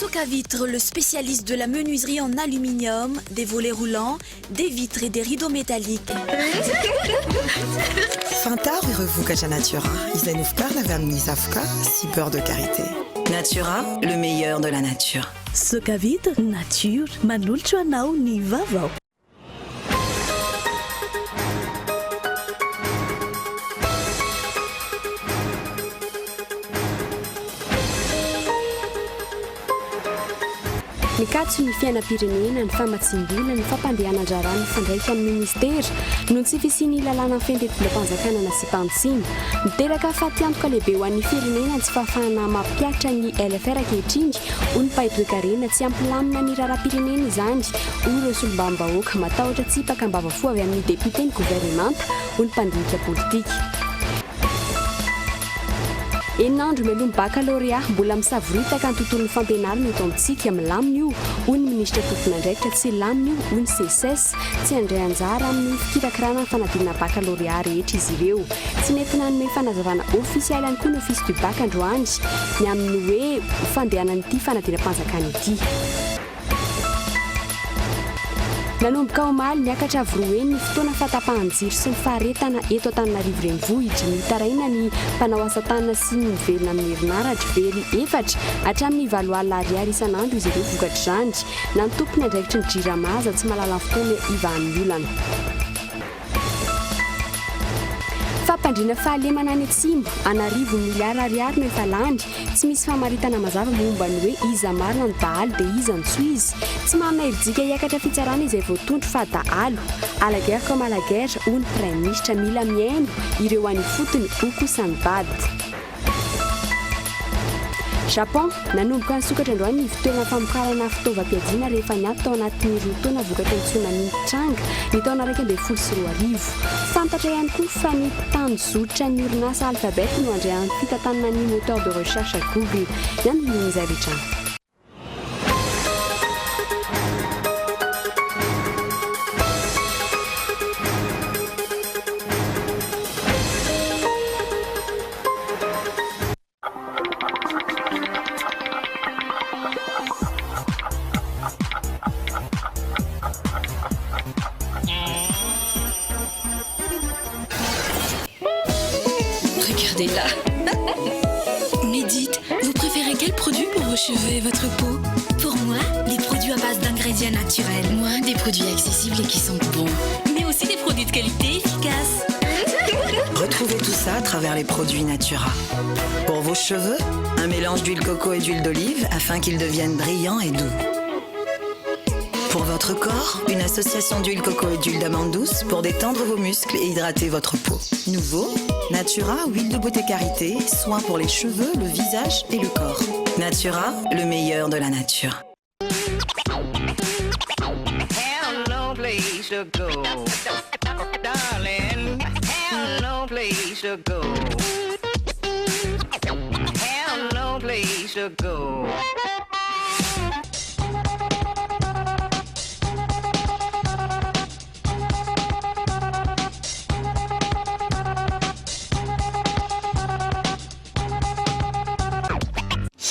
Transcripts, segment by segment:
Socavitre, le spécialiste de la menuiserie en aluminium, des volets roulants, des vitres et des rideaux métalliques. Fantaro ireo vokatra Natura izay novokarina avy amin'ny zavoka sy beurre de karité. Natura, le meilleur de la nature. Socavitre, nature, manolotra ho anao ny vaovao. Mikatso ny fiainam-pirenena, ny famatsiam-bola, ny fampandehanan-draharaha mifandraika amin'ny minisitera noho ny tsy fisian'ny lalàna mifehy ny tetibolam-panjakana nasiam-panitsiana. Miteraka fatiantoka lehibe ho an'ny firenena ny tsy fahafahana mampihatra ny LFR ankehitriny, hoy ny mpahay toekarena. Tsy hampilamina ny raharaham-pirenena izany, hoy ireo solombavambahoaka. Matahotra tsy hipaka am-bavafo avy amin'ny depiote ny governemanta, hoy ny mpandinika politika. Enina andro mialoha ny bakalorea, mbola misavoritaka ny tontolon'ny fampianarana eto amintsika. Milamina io, hoy ny minisitra tompon'andraikitra. Tsy hilamina io, hoy ny Seces. Tsy handray anjara amin'ny fikirakirana ny fanadinana bakalorea rehetra izy ireo. Tsy nety nanome fanazavana ofisialy ihany koa ny Office du Bac androany ny amin'ny hoe fandehanan'ity fanadinam-panjakana ity. Nanomboka omaly, niakatra avo roa heny ny fotoana fahatapahan-jiro sy ny faharetana eto Antananarivo Renivohitra. Mitaraina ny mpanao asa tanana sy ny mivelona amin'ny herinaratra. Very efatra hatramin'ny 80 ariary isan'andro izy ireo vokatr'izany. Na ny tompon'andraikitry ny Jirama aza tsy mahalala ny fotoana hivahan'ny olana. Fampandriana fahalemana any Atsimo, an'arivony miliara ariary no efa lany, tsy misy famaritana mazava momba ny hoe iza marina no dahalo dia iza no tsy izy. Tsy manana herijika hiakatra fitsarana izay voatondro fa dahalo. À la guerre comme à la guerre, hoy ny Praiminisitra. Mila mihaino ireo any ifotony, hoy kosa ny Bad. Japon, Nanomboka nisokatra androany ny ivontoerana famokarana fitaovam-piadiana rehefa niato tao anatin'ny roa taona vokatry ny tsunami nitranga ny taona 2011. Fantatra ihany koa fa ny tanjotran'ny orinasa Alphabet no handray amin'ny fitantanana ny moteur de recherche Google. Ny andinindin'izay avy hatrany. Regardez-la. Mais dites, vous préférez quel produit pour vos cheveux et votre peau Pour moi, des produits à base d'ingrédients naturels. Moi, des produits accessibles et qui sont bons. Mais aussi des produits de qualité efficaces. Retrouvez tout ça à travers les produits Natura. Pour vos cheveux, un mélange d'huile coco et d'huile d'olive afin qu'ils deviennent brillants et doux. Pour votre corps, une association d'huile coco et d'huile d'amande douce pour détendre vos muscles et hydrater votre peau. Nouveau, Natura, huile de beauté karité, soin pour les cheveux, le visage et le corps. Natura, le meilleur de la nature.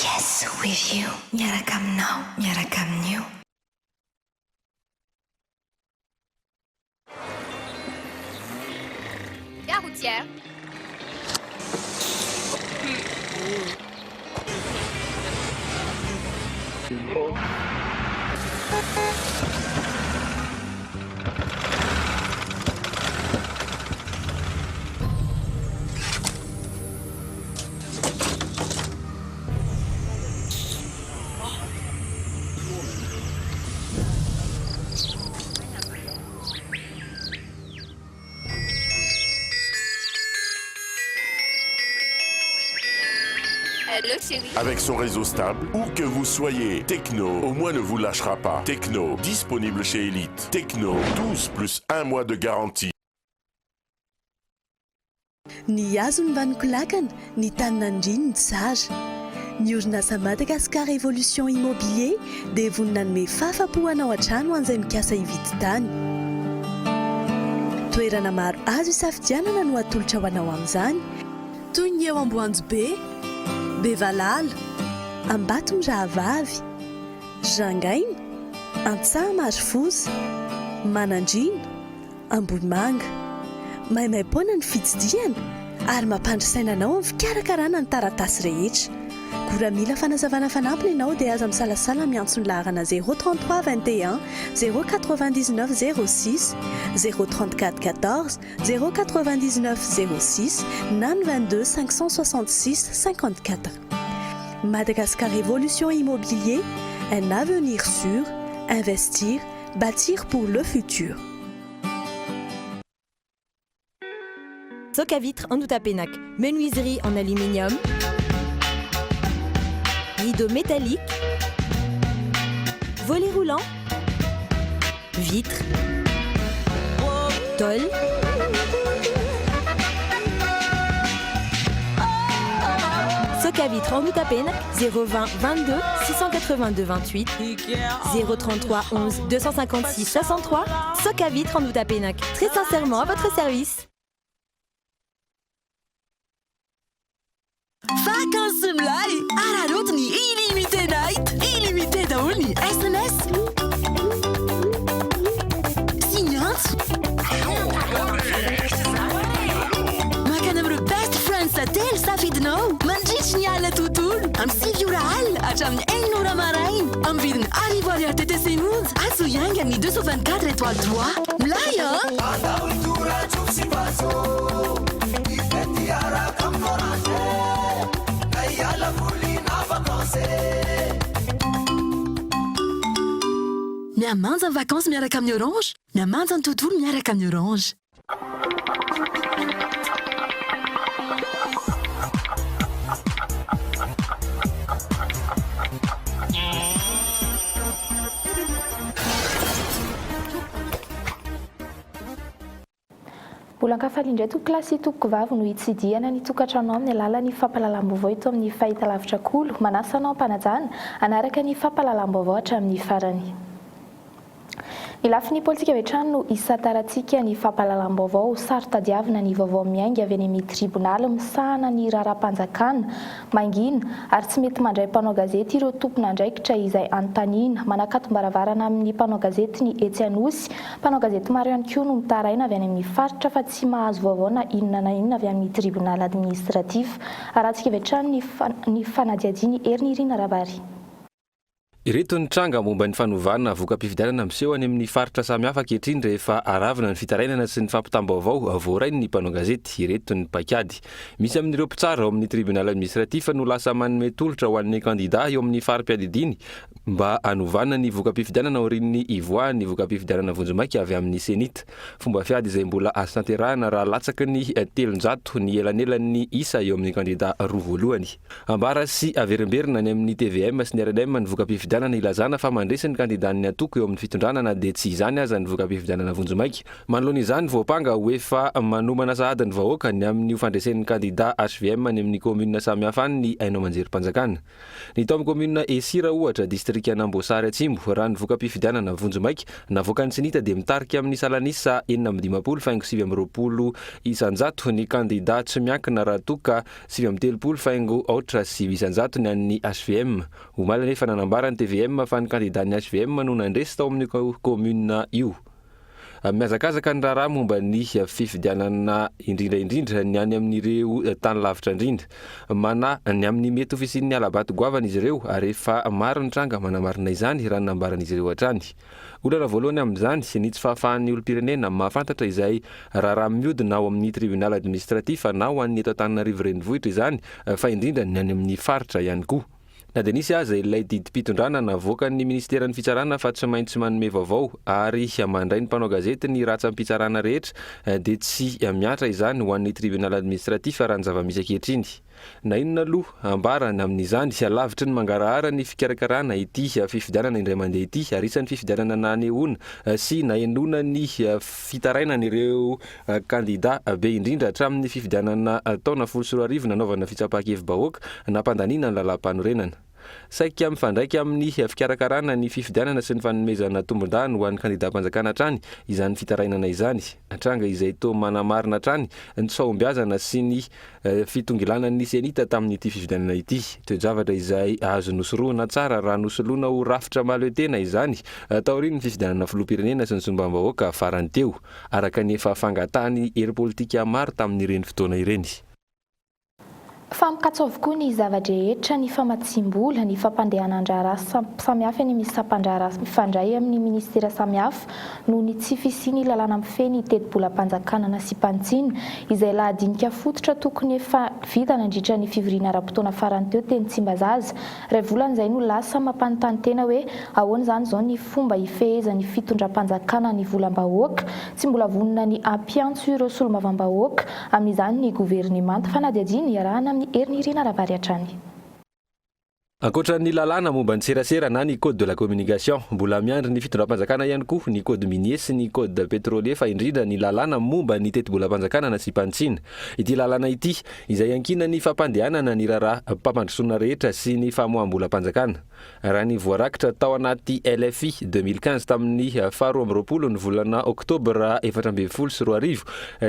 Yes with you miaraka aminao miaraka amin'io. Gare routière. Avec son réseau stable, où que vous soyez, Techno au moins ne vous lâchera pas. Techno, disponible chez Elite. Techno, 12 plus 1 mois de garantie. Ny hazo no vanoko lakana, ny tany nandriany ny tsara. Ny orinasa Madagascar Evolution Immobilier dia vonona hanome fahafapo anao hatrany ho an'izay mikasa hividy tany. Toerana maro azo isafidianana no atolotra ho anao amin'izany, toy ny eo Amboanjobe, Bevalala, Ambatomirahavavy. Jangaina, Antsahamarifoza, Manandriana, Ambohimanga. Maimaimpoana ny fitsidihana ary mampandry saina anao amin'ny fikarakarana ny taratasy rehetra. Koa raha mila fanazavana fanampiny ianao dia aza misalasala miantso ny laharana 033 21 099 06, 034 14 099 06 na ny 22 566 54. Madagascar Evolution Immobilier, un avenir sûr, investir, bâtir pour le futur. Soc à vitre en Outapenac, menuiserie en aluminium, rideau métallique, volet roulant, vitre, tôle. Soc à vitre en Outapenac, 020 22 682 28 033 11 256 63. Soc à vitre en Outapenac, très sincèrement à votre service. Vacances milay! Araraoty ny illimité night! Illimité daholo ny sms sy ny antso. Mankany amin'ireo best friends telo safidinao mandritry ny alina tontolo amin'ny 9 ora alina hatramin'ny 6 ora maraina amin'ny vidiny 1000 ariary TTC monja. Antso hiainga amin'ny 224 étoile 3. Milay an! Mihamanja ny vacances miaraka amin'ny Orange, mihamanja ny tontolo miaraka amin'ny Orange. Mbola ankafaly indray tompokolahy sy tompokovavy no hitsidihana ny tokantranonao amin'ny alalan'ny fampahalalam-baovao eto amin'ny fahitalavitra Kolo. Manasa anao am-panajana hanaraka ny fampahalalam-baovao hatramin'ny farany. Ny lafiny politika avy hatrany no hisantarantsika ny fampahalalam-baovao. Saro-tadiavina ny vaovao miainga avy any amin'ny tribonaly misahana ny raharaham-panjakana. Mangina ary tsy mety mandray mpanao gazety ireo tompon'andraikitra izay anontaniana. Manakatom-baravarana amin'ny mpanao gazety ny etsy Anosy. Mpanao gazety maro ihany koa no mitaraina avy any amin'ny faritra fa tsy mahazo vaovao na inona na inona avy amin'ny tribunal administratif. Arahantsika avy hatrany ny fanadihadian'i Herinirina Rabary. Ireto ny tranga momba ny fanovana voka-pifidianana miseho any amin'ny faritra samihafa ankehitriny rehefa aravina ny fitarainana sy ny fampitam-baovao voarain'ny mpanao gazety. Ireto ny paikady. Misy amin'ireo mpitsara ao amin'ny tribunal administratif no lasa manome tolotra ho an'ny kandida eo amin'ny fari-piadidiany mba hanovana ny voka-pifidianana aorian'ny hivoahan'ny voka-pifidianana vonjimaika avy amin'ny Cenit. Fomba fiady izay mbola azo tanterahina raha latsaky ny 300 ny elanelan'ny isa eo amin'ny kandida roa voalohany. Ambara sy averimberina any amin'ny tvm sy ny rnm ny voka-pifidianana ilazana fa mandresy ny kandidan'ny antoko eo amin'ny fitondrana na dia tsy izany aza ny voka-pifidianana vonjimaika. Manoloana izany, voampanga ho efa manomana sahady ny vahoaka ny amin'io fandresen'ny kandida hvm any amin'ny kaominina samihafa any ny haino aman-jerim-panjakana. Ny tao amin'ny kaominina Esira ohatra, distrikan'Amboasary Atsimo, raha ny voka-pifidianana vonjimaika navoakan'ny Cenit dia mitarika amin'ny salan'isa 56 faingo 29% ny kandida tsy miankina raha toa ka 39 faingo 9% ny an'ny hvm. Omaly anefa nanambara ny tvm fa ny kandidan'ny hvm no nandresy tao amin'io kaominina io. Mihazakazaka ny raharaha momba ny fifidianana indrindra indrindra ny any amin'ireo tany lavitra indrindra. Manahy ny amin'ny mety ho fisian'ny hala-bato goavana izy ireo ary efa maro ny tranga manamarina izany raha ny nambaran'izy ireo hatrany. Olana voalohany amin'izany ny tsy fahafahan'ny olom-pirenena mahafantatra izay raharaha mihodina ao amin'ny tribunal administratif na ho an'ny eto Antananarivo renivohitra izany fa indrindra ny any amin'ny faritra ihany koa. Na dia nisy aza ilay didim-pitondrana navoakan'ny minisiteran'ny fitsarana fa tsy maintsy manome vaovao ary mandray ny mpanao gazety ny ratsam-pitsarana rehetra dia tsy mihatra izany ho an'ny tribunal administratif raha ny zava-misy ankehitriny. Na inona aloha ambarany amin'izany, lavitry ny mangarahara ny fikarakarana ity fifidianana indray mandeha ity ary isan'ny fifidianana nanehoana sy nahenoana ny fitarainan'ireo kandida be indrindra hatramin'ny fifidianana taona 2010 nanaovana fitsapan-kevi-bahoaka nampandaniana ny lalàmpanorenana. Saika mifandraika amin'ny fikarakarana ny fifidianana sy ny fanomezana tombondahiny ho an'ny kandidam-panjakana hatrany izany fitarainana izany. Tranga izay toa manamarina hatrany ny tsy fahombiazana sy ny fitongilanan'ny Cenit tamin'ity fifidianana ity. Toe-javatra izay azo nosorohina tsara raha nosoloina ho rafitra mahaleo tena izany taorian'ny fifidianana filoham-pirenena sy ny solombavambahoaka farany teo, araka ny efa fangatahan'ny hery politika maro tamin'ireny fotoana ireny. Fa mikatso avokoa ny zava-drehetra, ny famatsiam-bola, ny fampandehanan-draharaha samihafa eny amin'ny sampan-draharaha mifandray amin'ny minisitera samihafa noho ny tsy fisian'ny lalàna mifehy ny tetibolam-panjakana nasiam-panitsiana, izay lahadinika fototra tokony efa vita nandritra ny fivoriana ara-potoana farany teo teny Tsimbazaza. Iray volana izay no lasa mampanontany tena hoe ahoana izany izao ny fomba hifehezan'ny fitondram-panjakana ny volam-bahoaka? Tsy mbola vonona ny hampiantso ireo solombavambahoaka amin'izany ny governemanta. Fanadihadiana iarahana amin'i Herinirina Rabary hatrany. Ankoatra ny lalàna momba ny serasera na ny code de la communication, mbola miandry ny fitondram-panjakana ihany koa ny code minier sy ny code pétrolier fa indrindra ny lalàna momba ny tetibolam-panjakana nasiam-panitsiana. Ity lalàna ity, izay iankinan'ny fampandehanana ny raharaham-pampandrosoana rehetra sy ny famoaham-bolam-panjakana. Raha ny voarakitra tao anaty LFI 2015 tamin'ny faharoa amby roapolo ny volana oktobra 2014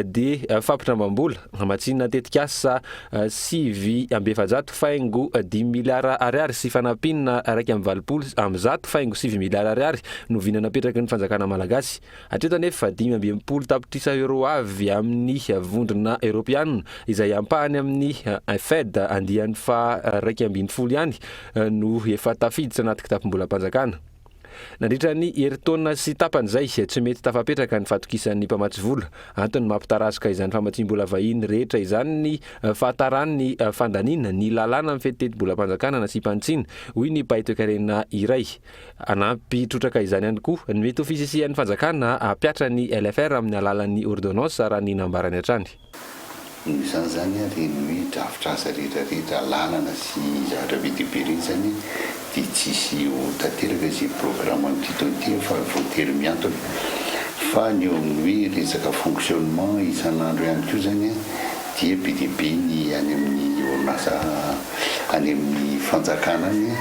dia fampindramam-bola hamatsiana tetikasa 449 faingo 5 miliara ariary sy fanampiana 181 faingo 9 miliara ariary no vina napetraky ny fanjakana malagasy. Hatreto anefa 65 tapitrisa euro avy amin'ny vondrona eoropeanina izay ampahany amin'ny FED andiany faha-11 ihany no efa tafiditra anaty kitapom-bolam-panjakana. Nandritra ny herintaona sy tapany izay, tsy mety tafapetraka ny fahatokisan'ny mpamatsy vola. Antony mampitarazoka izany famatsiam-bola vahiny rehetra izany ny fahataran'ny fandaniana ny lalàna mifehy tetibolam-panjakana nasiam-panitsiana, hoy ny mpahay toekarena iray. Hanampy trotraka izany ihany koa ny mety ho fisisihan'ny fanjakana hampihatra ny LFR amin'ny alalan'ny ordonnance raha ny nambarany hatrany. Noho izany izany ireny hoe drafitr'asa rehetra rehetra, lalana sy zavatra be dia be ireny izany dia tsisy ho tanteraka izay programme amin'ity taona ity fa voatery mihantona. Fa ny eo amin'ny hoe resaka fonctionnement isan'andro ihany koa izany dia be dia be ny any amin'ny orinasa any amin'ny fanjakana any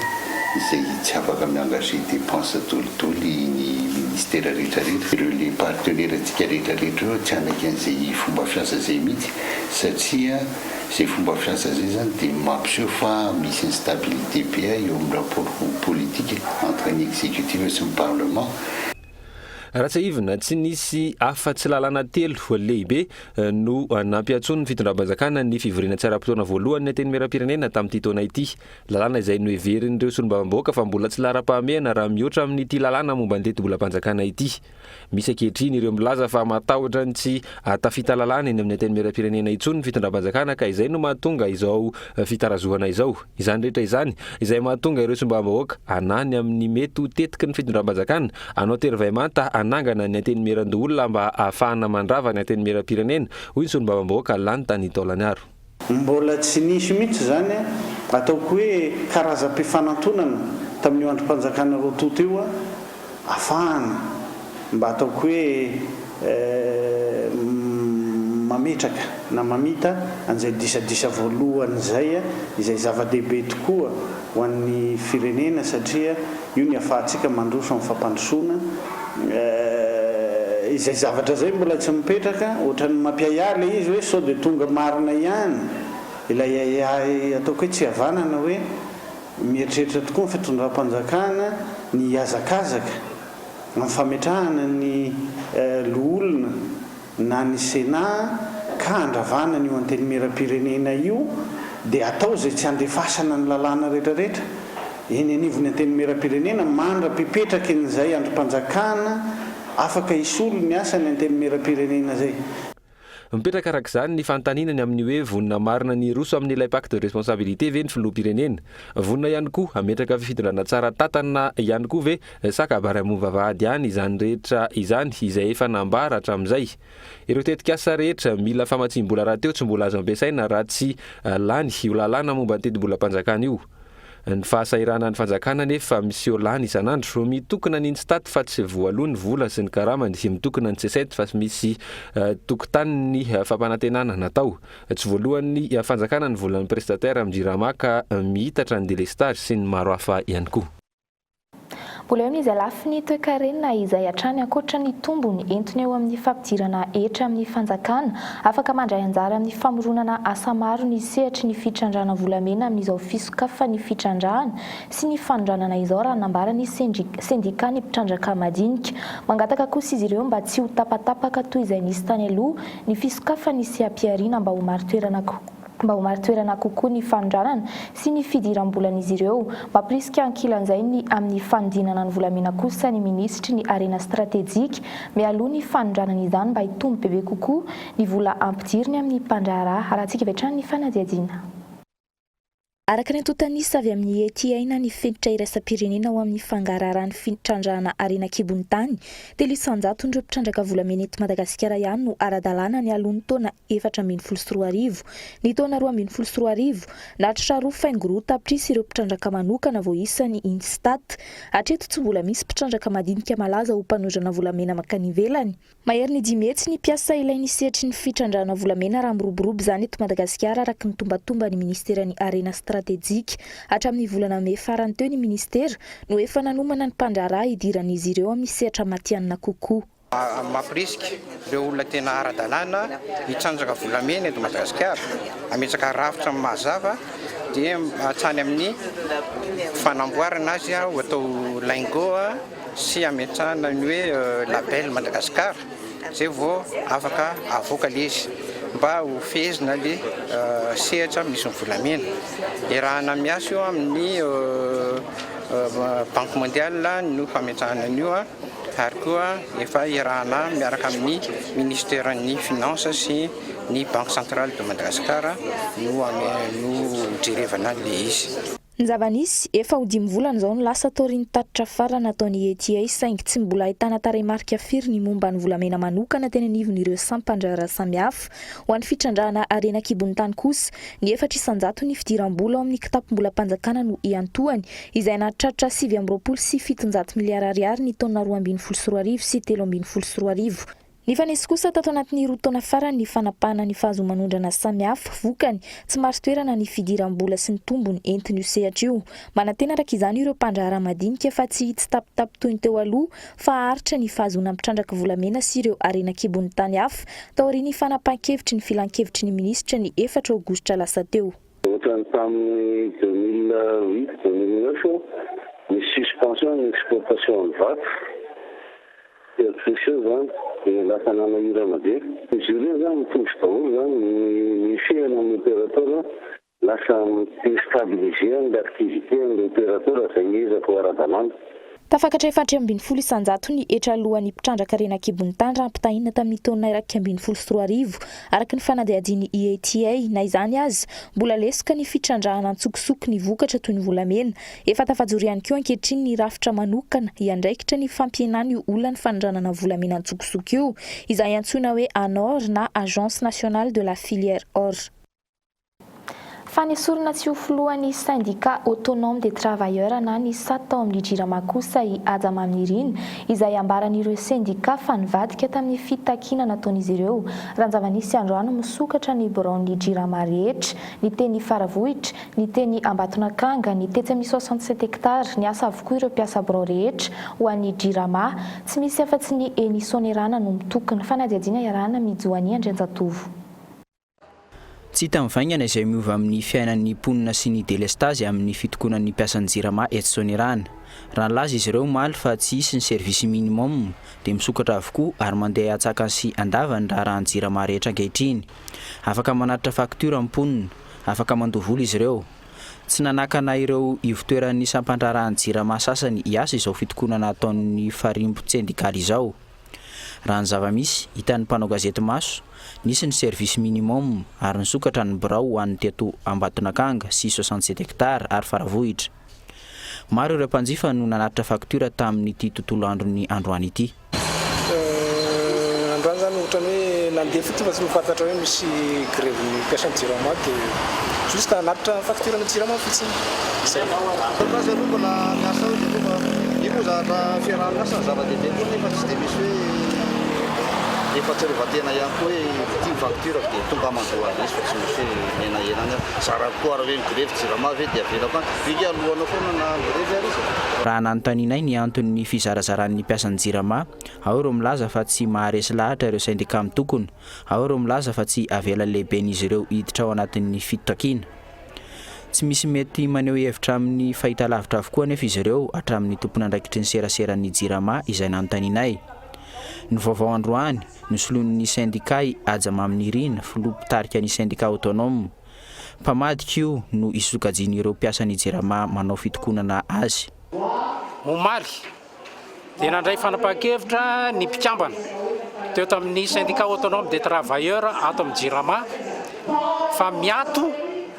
izay tsy afaka mi-engager dépense dolidoly ny ministera rehetra rehetra. Ireo le partenaire antsika rehetra rehetra ireo tsy hanaiky an'izay fomba fiasa izay mihitsy satria izay fomba fiasa izay izany dia mampiseho fa misy instabilité be eo amin'ny rapport politique entre ny exécutif sy ny parlement. Raha tsiahivina, tsy nisy afa-tsy lalàna telo lehibe no nampiantsoan'ny fitondram-panjakana ny fivoriana tsy ara-potoana voalohany ny Antenimierampirenena tamin'ity taona ity. Lalàna izay noheverin'ireo solombavambahoaka fa mbola tsy laharam-pahamehana raha mihoatra amin'ity lalàna momba ny tetibolam-panjakana ity. Misy ankehitriny ireo milaza fa matahotra ny tsy hahatafita lalàna eny amin'ny Antenimierampirenena intsony ny fitondram-panjakana ka izay no mahatonga izao fitarazohana izao. Izany rehetra izany izay mahatonga ireo solombavambahoaka hanany amin'ny mety ho tetiky ny fitondram-panjakana hanao terivay-manta hanangana ny Antenimierandoholona mba hahafahana mandrava ny Antenimierampirenena, hoy ny solombavambahoaka lany tany Taolagnaro. Mbola tsy nisy mihitsy izany ataoko hoe karazam-pifanantonana tamin'io andrim-panjakana roa tonta io afahana mba ataoko hoe mametraka na mamita an'izay disadisa voalohany izay, izay zava-dehibe tokoa ho an'ny firenena satria io ny afahantsika mandroso amin'ny fampandrosoana. Izay zavatra izay mbola tsy mipetraka, ohatran'ny mampiahiahy ilay izy hoe sao dia tonga marina ihany ilay ahiahy ataoko hoe tsy havanana hoe mieritreritra tokoa ny fitondram-panjakana ny hihazakazaka amin'ny fametrahana ny loholona na ny Sénat ka handravana an'io Antenimierampirenena io dia atao izay tsy handefasana ny lalàna rehetrarehetra eny anivon'ny Antenimierampirenena mandra-pipetrakin'izay andrim-panjakana afaka hisolo ny asan'ny Antenimierampirenena izay. Mipetraka araka izany ny fanontaniana ny amin'ny hoe vonona marina ny hiroso amin'ilay pacte de responsabilité ve ny filoham-pirenena? Vonona ihany koa hametraka fitondrana tsara tantana ihany koa ve sa kabary ambony vavahady ihany izany rehetra izany izay efa nambara hatramin'izay? Ireo tetikasa rehetra mila famatsiam-bola rahateo tsy mbola azo ampiasaina raha tsy lany io lalàna momba ny tetibolam-panjakana io. Ny fahasahiranan'ny fanjakana anefa miseho lany isan'andro. Mitokona ny Instat fa tsy voaloa ny vola sy ny karamany, mitokona ny Seset fa misy tokotaniny fampanantenana natao. Tsy voaloan'ny fanjakana ny volan'ny prestataire amin'ny Jirama ka mihitatra ny delestazy sy ny maro hafa ihany koa. Mbola eo amin'izay lafiny toekarena izay hatrany ankoatra ny tombony entiny eo amin'ny fampidirana hetra amin'ny fanjakana, afaka mandray anjara amin'ny famoronana asa maro ny sehatry ny fitrandrahana volamena amin'izao fisokafan'ny fitrandrahana sy ny fanondranana izao raha nambaran'ny sendikan'ny mpitrandraka madinika. Mangataka kosa izy ireo mba tsy ho tapatapaka toy izay nisy tany aloha ny fisokafan'ny seha-pihariana mba ho marin-toerana mba ho marin-toerana kokoa ny fanondranana sy ny fidiram-bolan'izy ireo. Mampirisika ankilan'izay ny amin'ny fanodinana ny volamena kosa ny minisitry ny harena stratejika mialoha ny fanondranana izany mba hitombo bebe kokoa ny vola ampidiriny amin'ny mpandraharaha. Arahantsika avy hatrany ny fanadihadiana. Araka ny antontan'isa avy amin'ny ETI na ny fenitra iraisam-pirenena ho amin'ny fangaraharan'ny fitrandrahana harena an-kibon'ny tany, 3% ireo mpitrandraka volamena eto Madagasikara ihany no ara-dalàna nialoha ny taona 2014. Ny taona 2012, nahatratra 2,2 tapitrisa ireo mpitrandraka manokana voaisan'ny Instat. Hatreto tsy mbola misy mpitrandraka madinika malaza ho mpanondrana volamena mankany ivelany. Maherin'ny 500 ny mpiasa ilain'ny sehatry ny fitrandrahana volamena raha miroborobo izany eto Madagasikara araka ny tombatomban'ny minisiteran'ny Harena stratejika. Hatramin'ny volana mey farany teo ny minisitera no efa nanomana ny mpandraharaha hidiran'izy ireo amin'ny sehatra matihanina kokoa. Mampirisika ireo olona tena ara-dalàna hitrandraka volamena eto Madagasikara, hametraka rafitra mazava dia hatrany amin'ny fanamboarana azy ho atao lingot. sy hametrahana ny hoe label Madagascar zay vao afaka avoaka le izy mba ho fehezina le sehatra misy ny volamena. Iarahana miasa io amin'ny Banque mondiale no fametrahana an'io ary koa efa iarahana miaraka amin'ny ministeran'ny finance sy ny Banque centrale de Madagascar no no jerevana le izy. Ny zava-nisy, efa ho dimy volana izao no lasa taorian'ny tatitra farany nataon'ny ETA saingy tsy mbola ahitana tarehimarika firy ny momba ny volamena manokana teny anivon'ireo sampan-draharaha samihafa. Ho an'ny fitrandrahana harena an-kibon'ny tany kosa, ny 4% fidiram-bola ao amin'ny kitapom-bolam-panjakana no iantohany, izay nahatratra 729 miliara ariary ny taona 2012 sy 2013. Nifanesy kosa tato anatin'ny roa taona farany ny fanapahana ny fahazoa-manondrana samihafa. Vokany, tsy marin-toerana ny fidiram-bola sy ny tombony entin'io sehatra io. Manantena araka izany ireo mpandraharaha madinika fa tsy hitsitapitapy toy ny teo aloha fa haharitra ny fahazoana mitrandraka volamena sy ireo harena an-kibon'ny tany hafa, taorian'ny fanapahan-kevitry ny filankevitry ny minisitra ny efatra aogositra lasa teo. Ohatran'ny tamin'ny 2008, 2009, nisy suspension ny exportation ny vato. Percussion zany dia lasa nanahirana be. Izy ireo zany mitovy daholo zany ny mifehana ny opérateur lasa mi-destabiliser an'ilay activité an'ilay opérateur izay miezaka ho ara-dalàna. Tafakatra 14% ny hetra aloan'ny mpitrandraka harena an-kibon'ny tany raha ampitahaina tamin'ny taona 2011, araka ny fanadihadian'ny IATA. Na izany aza, mbola lesoka ny fitrandrahana an-tsokosoko ny vokatra toy ny volamena. Efa tafajoro ihany koa ankehitriny ny rafitra manokana hiandraikitra ny fampihenana io olan'ny fanondranana volamena an-tsokosoko io, izay antsoina hoe ANOR na Agence Nationale de la Filière Or. Fa nesorina tsy ho filohan'ny Syndicat Autonome des Travailleurs na ny sat tao amin'ny Jirama kosa i Haja Maminirina, izay ambaran'ireo sendikà fa nivadika tamin'ny fitakiana nataon'izy ireo. Raha ny zava-nisy androany, misokatra ny biraon'ny Jirama rehetra, ny teny Faravohitra, Ny teny Ambatonakanga, ny tetsy amin'ny 67 hectares, niasa avokoa ireo mpiasa birao rehetra ho an'ny Jirama. Tsy misy afa-tsy ny eny Soanierana no mitokona. Fanadihadiana iarahana amin'i Joanie Andrianjatovo. Tsy hita mivaingana izay miova amin'ny fiainan'ny mponina sy ny delestazy amin'ny fitokonan'ny mpiasan'ny Jirama etsy Soanierana. Raha nilaza izy ireo omaly fa tsy hisy ny service minimum dia misokatra avokoa ary mandeha antsakany sy andavany ny raharahan'ny Jirama rehetra ankehitriny. Afaka manatitra facture ny mponina. Afaka mandoa vola izy ireo. Tsy nanakana ireo ivontoeran'ny sampandraharahan'ny Jirama sasany hiasa izao fitokonana ataon'ny farimbon-tsendikaly izao. Raha ny zava-misy, hitan'ny mpanao gazety maso, nisy ny service minimum ary nisokatra ny birao ho an'ny teto Ambatonakanga sy 67 hectares ary Faravohitra. Maro ireo mpanjifa no nanatitra facture tamin'ity tontolo andron'ny androany ity. Androany zany ohatrany hoe nandeha fotsiny fa tsy nahafantatra hoe misy grevy ny mpiasan'ny jirama dia Juste hanatitra facture ana jirama fotsiny. Izay. Azy aloha mbola miasa ao izy aloha fa io moa zavatra fiaraha-miasa ny zava-dehibe koa nefa tsy dia misy hoe le fahatsiarovan-tena ihany koa hoe ity ny facture dia tonga mandoa an'ilay izy fa tsy misy hoe menahena any aho. Zara koa raha hoe migrevy jirama ve dia avelako any. Io nge alohanao foana na migrevy ary izy e. Raha nanontanianay ny anton'ny fizarazaràn'ny mpiasan'ny Jirama, ao ireo milaza fa tsy maharesy lahatra ireo sendikà mitokona, ao ireo milaza fa tsy avelan'ny lehiben'izy ireo hiditra ao anatin'ny fitakiana. Tsy misy mety maneho hevitra amin'ny fahitalavitra avokoa anefa izy ireo hatramin'ny tompon'andraikitry ny seraseran'ny Jirama izay nanontanianay. Ny vaovao androany, nosoloin'ny sendikà i Haja Maminirina, filoha mpitarika ny sendikà autonome. Mpamadika io no isokajian'ireo mpiasan'ny Jirama manao fitokonana azy. Omaly dia nandray fanapahan-kevitra ny mpikambana teo tamin'ny Syndicat Autonome des Travailleurs ato amin'ny Jirama fa miato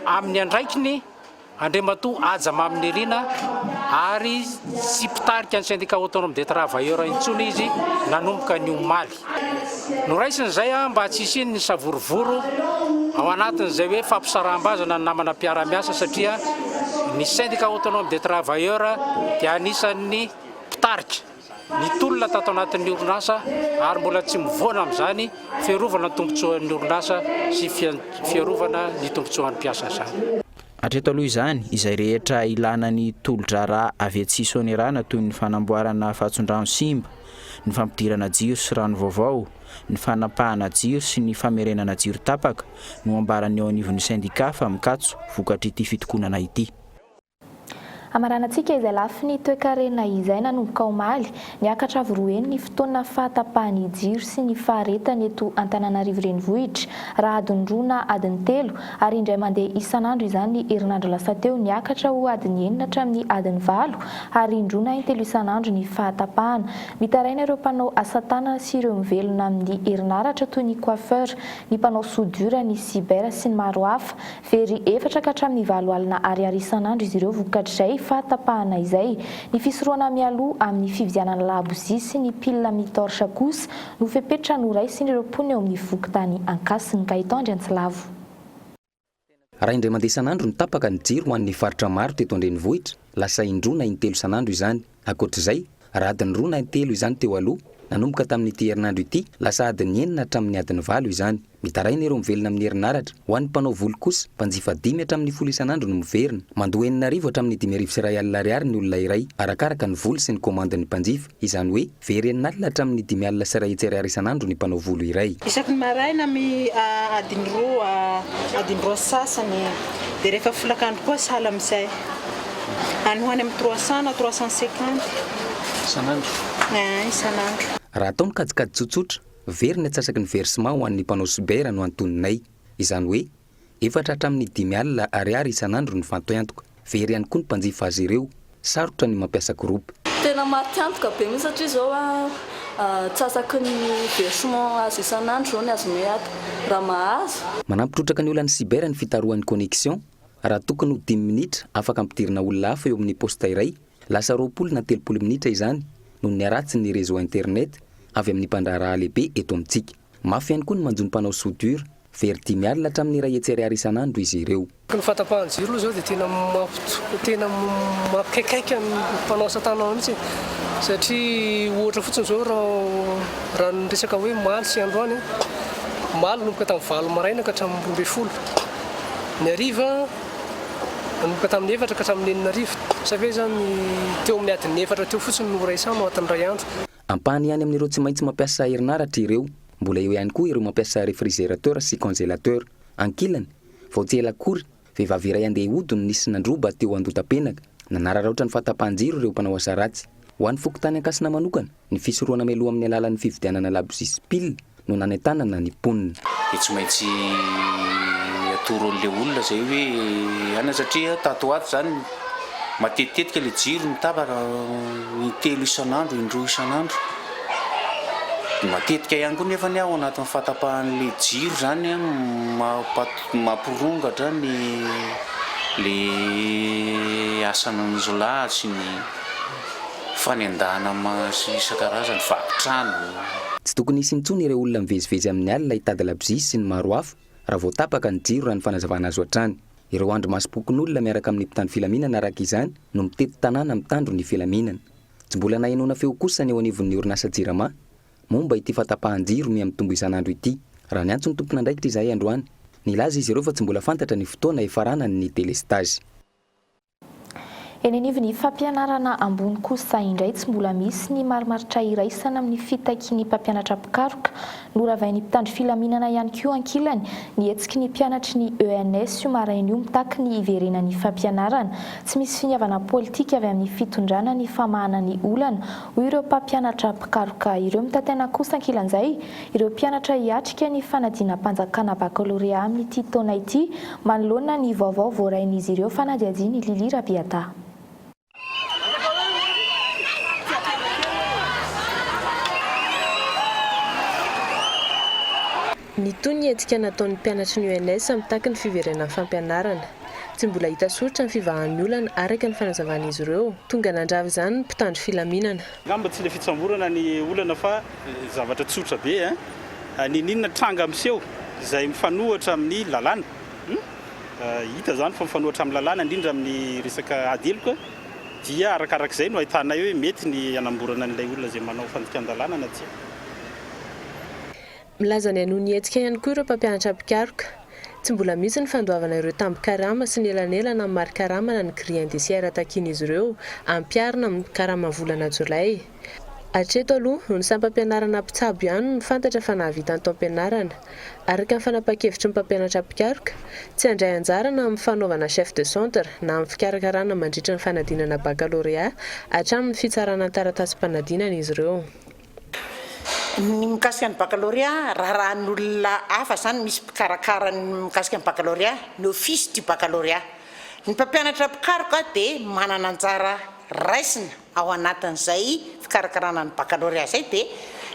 amin'ny andraikiny Andriamatoa Haja Maminirina ary tsy mpitarika ny Syndicat Autonome des Travailleurs intsony izy nanomboka ny omaly. Noraisiny izay mba tsy hisian'ny savorovoro ao anatin'izay hoe fampisaraham-bazana ny namana mpiara-miasa satria ny Syndicat Autonome des Travailleurs dia anisan'ny mpitarika ny tolona tato anatin'ny orinasa ary mbola tsy mivoana amin'izany fiarovana ny tombontsoan'ny orinasa sy fiarovana ny tombontsoan'ny mpiasa izany. Hatreto aloha izany, izay rehetra ilana ny tolo-draharaha avy etsy Soanierana toy ny fanamboarana fatson-drano simba, ny fampidirana jiro sy rano vaovao, ny fanapahana jiro sy ny famerenana jiro tapaka no ambaran'ny eo anivon'ny sendikà fa mikatso vokatr'ity fitokonana ity. Hamaranantsika izay lafiny toekarena izay nanomboka omaly, niakatra avo roa heny ny fotoana fahatapahan'ny jiro sy ny faharetany eto Antananarivo Renivohitra, raha adiny roa na adiny telo ary indray mandeha isan'andro izany ny herinandro lasa teo niakatra ho adiny enina hatramin'ny adiny valo ary indroa na intelo isan'andro ny fahatapahana. Mitaraina ireo mpanao asa tanana sy ireo mivelona amin'ny herinaratra toy ny coiffeur, ny mpanao soudure, ny cyber sy ny maro hafa. Very efatra ka hatramin'ny 80 ariary isan'andro izy ireo vokatr'izay fahatapahana izay. Ny fisorohana mialoha amin'ny fividianana labozia sy ny pile mi-torche kosa no fepetra noraisin'ireo mponina eo amin'ny fokontany Ankasina. Gaëtan Andriantsilavo. Raha indray mandeha isan'andro no tapaka ny jiro ho an'ny faritra maro teto an-drenivohitra, lasa indroa na intelo isan'andro izany. Ankoatra izay, raha adiny roa na intelo izany teo aloha, nanomboka tamin'ity herinandro ity, lasa adiny enina hatramin'ny adiny valo izany. Mitaraina ireo mivelona amin'ny herinaratra. Ho an'ny mpanao volo kosa, mpanjifa dimy hatramin'ny folo isan'andro no miverina. Mandoa 6000 hatramin'ny 1500 ariary ny olona iray, arakaraka ny voly sy ny komandin'ny mpanjifa. Izany hoe, very 60 hatramin'ny 150 ariary isan'andro ny mpanao volo iray. Isaky ny maraina mi adiny roa, adiny roa sy sasany, dia rehefa folakandro koa sahala amin'izay. Any ho any amin'ny 300 na 350. Isan'andro? Ein, isan'andro. Raha atao ny kajikajy tsotsotra, very ny antsasaky ny versement ho an'ny mpanao cyber no antoninay. Izany hoe, efatra hatramin'ny 50 ariary isan'andro ny fantoiantoka. Very ihany koa ny mpanjifa azy ireo. Sarotra ny mampiasa groupe. Tena maty antoka be mihitsy satria izao antsasaky ny versement azo isan'andro izao ny azonay ato raha mahazo. Manampy trotraka ny olan'ny cyber ny fitarohan'ny connexion. Raha tokony ho dimy minitra afaka ampidirina olona hafa eo amin'ny poste iray, lasa 20 na 30 minitra izany noho ny haratsin'ny réseau internet avy amin'ny mpandraharaha lehibe eto amintsika. Mafy ihany koa ny manjo ny mpanao soudure, very 50 hatramin'ny 100 ariary isan'andro izy ireo. Ny fahatapahan-jiro aloha izao dia tena tena mampikaikaika ny mpanao asa tanana mihitsy e! Satria ohatra fotsiny izao raha raha ny resaka hoe omaly sy androany, omaly nanomboka tamin'ny valo maraina ka hatramin'ny 12. Ny hariva, nanomboka tamin'ny efatra ka hatramin'ny enina hariva. Sa ve izany teo amin'ny adiny efatra teo fotsiny no raisano ao anatin'ny iray andro. Ampahany ihany amin'ireo tsy maintsy mampiasa herinaratra ireo. Mbola eo ihany koa ireo mampiasa réfrigérateur sy congélateur. Ankilany, vao tsy ela akory, vehivavy iray handeha hody no nisy nandroba teo Andotapenaka. Nanararaotra ny fahatapahan-jiro ireo mpanao asa ratsy. Ho an'ny fokontany Ankasina manokana, ny fisorohana mialoha amin'ny alalan'ny fividianana labozia sy pile no nanentanana ny mponina. Dia tsy maintsy atoro an'ilay olona izay hoe anona satria tato ho ato izany matetitetika ilay jiro mitapaka intelo isan'andro, indroa isan'andro. Dia matetika ihany koa nefany ao anatin'ny fahatapahan'ilay jiro izany mampirongatra ny ilay asan'ny jiolahy sy ny fanendahana sy isan-karazany, vaky trano. Tsy tokony hisy intsony ireo olona mivezivezy amin'ny alina hitady labozia sy ny maro hafa raha vao tapaka ny jiro raha ny fanazavana azo hatrany. Ireo andrimasom-pokonolona miaraka amin'ny mpitandro filaminana araka izany no mitety tanàna mitandro ny filaminana. Tsy mbola nahenoana feo kosa ny eo anivon'ny orinasa Jirama momba ity fahatapahan-jiro miha mitombo isan'andro ity. Raha niantso ny tompon'andraikitra izahay androany, nilaza izy ireo fa tsy mbola fantatra ny fotoana hifaranan'ny delestazy. Eny anivon'ny fampianarana ambony kosa indray tsy mbola misy ny marimaritra iraisana amin'ny fitakian'ny mpampianatra mpikaroka. Noravain'ny mpitandro filaminana ihany koa ankilany ny hetsiky ny mpianatry ny ENS io maraina io mitaky ny hiverenan'ny fampianarana. Tsy misy finiavana politika avy amin'ny fitondrana ny famahana ny olana, hoy ireo mpampianatra mpikaroka ireo. Mitantaina kosa ankilan'izay ireo mpianatra hiatrika ny fanadinam-panjakana bakalorea amin'ity taona ity manoloana ny vaovao voarain'izy ireo fanadihadian'i Lily Rabiata. Nitohy ny hetsika nataon'ny mpianatry ny UNS mitaky ny fiverenan'ny fampianarana. Tsy mbola hita soritra ny fivahan'ny olana araka ny fanazavan'izy ireo. Tonga nandrava izany ny mpitandro filaminana. Angamba tsy ilay fitsamborana ny olana fa zavatra tsotra be an! N'inon'inona tranga miseho izay mifanohitra amin'ny lalàna, hita izany fa mifanohitra amin'ny lalàna indrindra amin'ny resaka ady heloka dia arakarak'izay no ahitanay hoe mety ny hanamborana an'ilay olona izay manao fandikan-dalàna na tsia. Milaza ny hanohy ny hetsika ihany koa ireo mpampianatra mpikaroka. Tsy mbola misy ny fandoavana ireo tambin-karama sy ny elanelana amin'ny mari-karama na ny grille indiciaire takian'izy ireo ampiharina amin'ny karama volana jolay. Hatreto aloha, ny sampam-pianarana mpitsabo ihany no fantatra fa nahavita ny taom-pianarana. Araka ny fanapahan-kevitry ny mpampianatra mpikaroka, tsy handray anjara na amin'ny fanaovana chef de centre na amin'ny fikarakarana mandritra ny fanadinana bakalorea hatramin'ny fitsarana ny taratasim-panadinana izy ireo. Ny mikasika ny baccalauréat, raharahan'olona hafa izany, misy mpikarakara ny mikasika ny baccalauréat, ny office du baccalauréat. Ny mpampianatra mpikaroka dia manana anjara raisina ao anatin'izay fikarakarana ny baccalauréat izay dia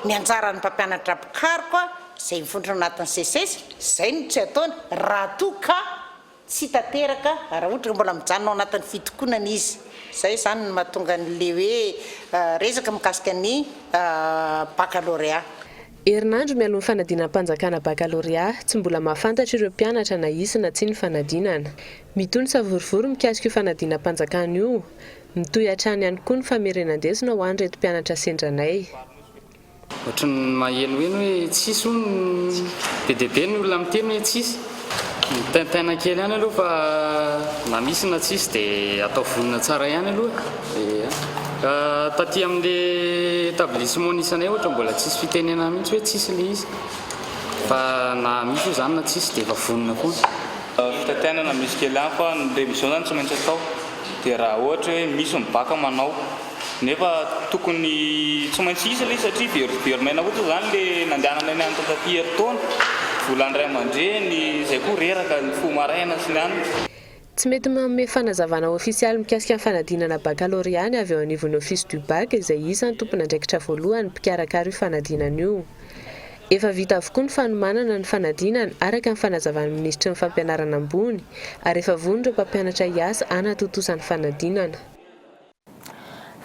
ny anjaran'ny mpampianatra mpikaroka izay mivondrona anatin'ny SECES, izay no tsy ataony raha toa ka Tsy tanteraka raha ohatra ka mbola mijanona ao anatin'ny fitokonana izy. Izay izany no mahatonga an'ilay hoe resaka mikasika ny baccalauréat. Herinandro mialoha ny fanadinam-panjakana baccalauréat, tsy mbola mahafantatra ireo mpianatra na hisy na tsia ny fanadinana. Mitohy ny savorovoro mikasika io fanadinam-panjakana io. Mitohy hatrany ihany koa ny famerenan-desona ho an'ireto mpianatra sendra anay. Ohatry ny mahenoheno hoe tsisy hono, be dia be ny olona miteny hoe tsisy. Mitaintaina kely ihany aloha fa na misy na tsisy dia atao vonona tsara ihany aloha e. Ia. Taty amin'ilay établissement nisy anay ohatra mbola tsisy fitenenana mihitsy hoe tsisy ilay izy. Fa na misy io izany na tsisy dia efa vonona foana. Fitaintainana misy kely ihany fa ny révision izany tsy maintsy atao. Dia raha ohatra hoe misy ny bac manao. Nefa tokony tsy maintsy hisy ilay izy satria very very maina fotsiny izany le nandehanana nianatra taty herintaona, volan'ny ray aman-dreny, izay koa reraka nifoha maraina sy ny anona. Tsy mety manome fanazavana ofisialy mikasika ny fanadinana bakalorea ny avy eo anivon'ny Office du Bac izay isan'ny tompon'andraikitra voalohany mpikarakara io fanadinana io. Efa vita avokoa ny fanomanana ny fanadinana araka ny fanazavan'ny minisitry ny fampianarana ambony ary efa vonona ireo mpampianatra hiasa hanatontosa ny fanadinana.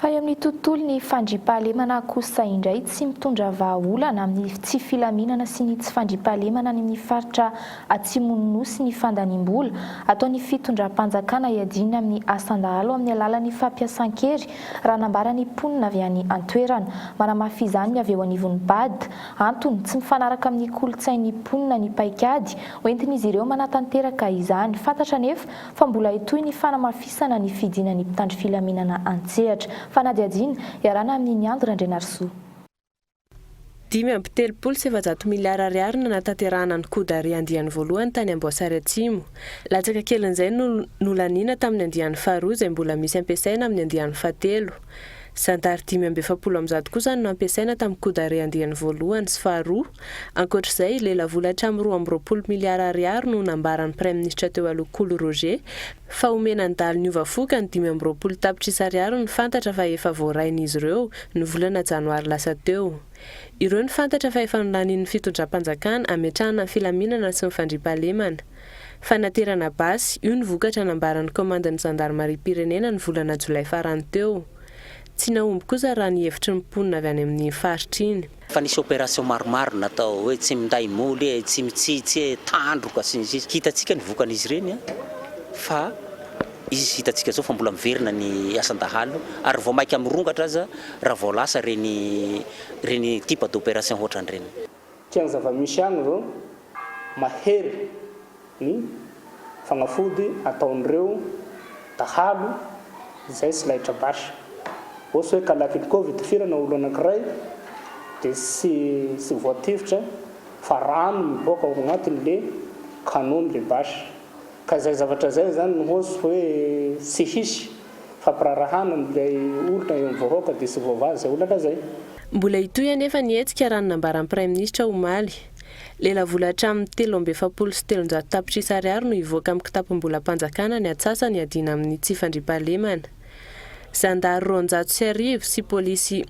Fa eo amin'ny tontolon'ny fandriampahalemana kosa indray, tsy mitondra vahaolana amin'ny tsy filaminana sy ny tsy fandriampahalemana any amin'ny faritra atsimon'ny Nosy ny fandaniam-bola ataon'ny fitondram-panjakana hiadiana amin'ny asan-dahalo amin'ny alalan'ny fampiasan-kery, raha nambaran'ny mponina avy any an-toerana. Manamafy izany ny avy eo anivon'ny Bad. Antony, tsy mifanaraka amin'ny kolontsain'ny mponina ny paikady hoentin'izy ireo manatanteraka izany. Fantatra anefa fa mbola hitohy ny fanamafisana ny fidinan'ny mpitandro filaminana an-tsehatra. Fanadihadiana iarahana amin'i Niandro Randrianarisoa. 435 miliara ariary no nanatanterahana ny coup d'arrêt andiany voalohany tany Amboasary Atsimo. Latsaka kelin'izay no nolaniana tamin'ny andiany faharoa izay mbola misy ampiasaina amin'ny andiany fahatelo. Zandary 145 kosa no nampiasaina tamin'ny coup d'arrêt andiany voalohany sy faharoa. Ankoatra izay, lelavola hatramin'ny 22 miliara ariary no nambaran'ny praiminisitra teo aloha Kolo Roger fa homena ny dahalo niova fo ka ny 25 tapitrisa ariary no fantatra fa efa voarain'izy ireo ny volana janoary lasa teo. Ireo no fantatra fa efa nolanian'ny fitondram-panjakana hametrahana ny filaminana sy ny fandriampahalemana. Fanaterana basy, io ny vokatra nambaran'ny kaomandin'ny zandarimariam-pirenena ny volana jolay farany teo. Tsy nahomby kosa raha ny hevitry ny mponina avy any amin'iny faritra iny. Efa nisy opération maromaro natao hoe tsy minday moly e, tsy mitsitsy e, tandroka sy ny sisa. Hitantsika ny vokan'izy ireny an. Fa izy hitantsika izao fa mbola miverina ny asan-dahalo ary vao maika mirongatra aza raha vao lasa ireny ireny type d'opération ohatran'ireny. Tian'ny zava-misy agny zao mahery ny fagnafody ataon'ireo dahalo izay tsy laitra basy. Ohatsy hoe kalachnikov itifirana olo anankiray dia tsy tsy voatifitra fa rano miboaka ao agnatiny le canon le basy. Ka izay zavatra izay izany no hozy hoe tsy hisy fampiraharahana an'ilay olona eo amin'ny vahoaka dia tsy voavaha izay olana izay. Mbola hitohy anefa ny hetsika raha ny nambaran'ny Praiminisitra omaly. Lelavola hatramin'ny 343 tapitrisa ariary no hivoaka amin'ny kitapom-bolam-panjakana ny antsasany hiadiana amin'ny tsy fandriampahalemana. Zandary 1200 sy polisy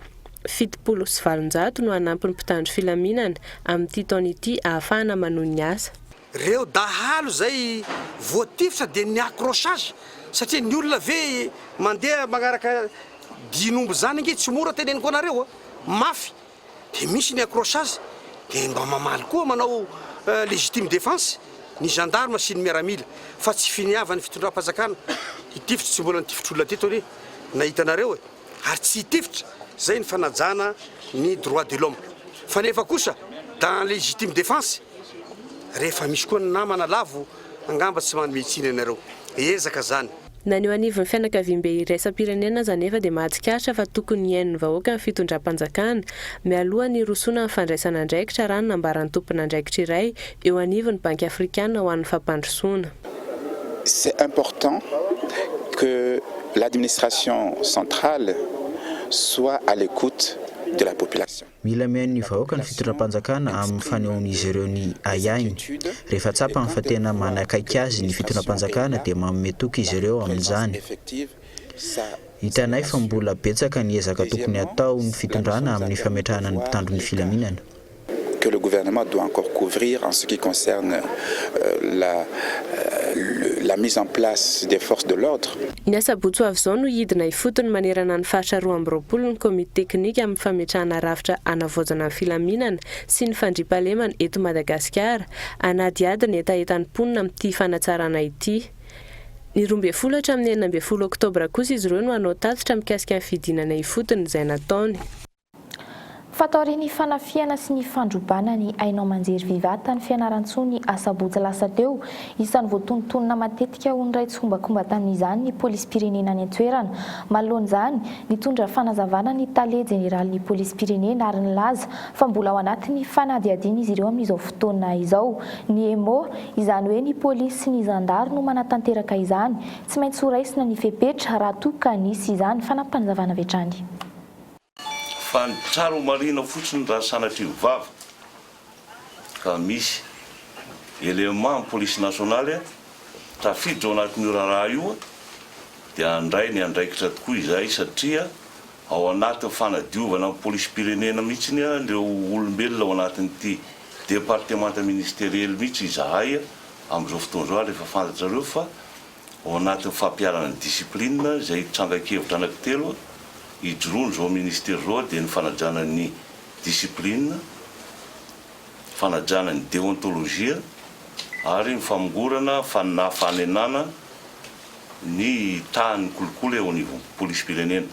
870 no hanampy ny mpitandro filaminana amin'ity taona ity ahafahana manohy ny asa. Reo dahalo zay voatifitra dia ny accrochage satria ny olona ve mandeha magnaraka dian'omby zany ange tsy mora teneniko anareo a! mafy dia misy ny accrochage dia mba mamaly koa manao legitime defense ny gendarme sy ny miaramila fa tsy finiavan'ny fitondram-panjakana hitifitra tsy mbola nitifitra olona teto anie nahita anareo e! ary tsy hitifitra, zay ny fanajana ny droit de l'homme fa nefa kosa dans legitime defense rehefa misy koa ny namana lavo angamba tsy manome tsiny anareo, ezaka zany. Na ny eo anivon'ny fianakaviambe iraisam-pirenena aza anefa dia mahatsikaritra fa tokony hihaino ny vahoaka ny fitondram-panjakana mialoha ny hirosoana amin'ny fandraisana andraikitra raha ny nambaran'ny tompon'andraikitra iray eo anivon'ny Banky Afrikana ho an'ny fampandrosoana. C'est important que l'administration centrale soit à l'écoute de la population. Mila mihaino ny vahoaka ny fitondram-panjakana amin'ny fanehoan'izy ireo ny ahiahiny. Rehefa tsapany fa tena manakaiky azy ny fitondram-panjakana dia manome toky izy ireo amin'izany. Hitanay fa mbola betsaka ny ezaka tokony hataon'ny fitondrana amin'ny fametrahana ny mpitandro ny filaminana. que le gouvernement doit encore couvrir en ce qui concerne la la mise en place des forces de l'ordre. Ny asabotsy ho avy izao no hidina ifotony manerana ny faritra 22 ny komity teknika amin'ny fametrahana rafitra hanavaozana ny filaminana sy ny fandriampahalemana eto Madagasikara, hanadihady ny hetahetan'ny mponina amin'ity fanatsarana ity. Ny 12 hatramin'ny 16 oktobra kosa izy ireo no hanao tatitra mikasika ny fidinana ifotony izay nataony. Fa taorian'ny fanafihana sy ny fandrobana ny haino aman-jery Viva tany Fianarantsoa ny asabotsy lasa teo, isan'ny voatonontonona matetika ho niray tsikombakomba tamin'izany ny polisim-pirenena any an-toerana. Manoloana izany, nitondra fanazavana ny tale jeneralin'ny polisim-pirenena ary nilaza fa mbola ao anatin'ny fanadihadiana izy ireo amin'izao fotoana izao. Ny Emmo, izany hoe ny polisy sy ny zandary no manatanteraka izany. Tsy maintsy horaisina ny fepetra raha toa ka nisy izany fanampinzavana avy hatrany. Fa ny tsara ho marihina fotsiny raha sanatria ho vava ka misy élément ny police nationale tafiditra ao anatin'io raharaha io dia handray ny andraikitra tokoa izahay satria ao anatin'ny fanadiovana ny polisim-pirenena mihitsy ireo olombelona ao anatin'ity departemanta ministeriel mihitsy izahay amin'izao fotoana izao ary efa fantatrareo fa Ao anatin'ny fampiharana ny discipline izay trangan-kevitra anankitelo ijoroan'izao ministera izao dia ny fanajana ny discipline, fanajana ny deontologie ary ny famongorana na fanenana ny tahan'ny kolikoly eo anivon'ny polisim-pirenena.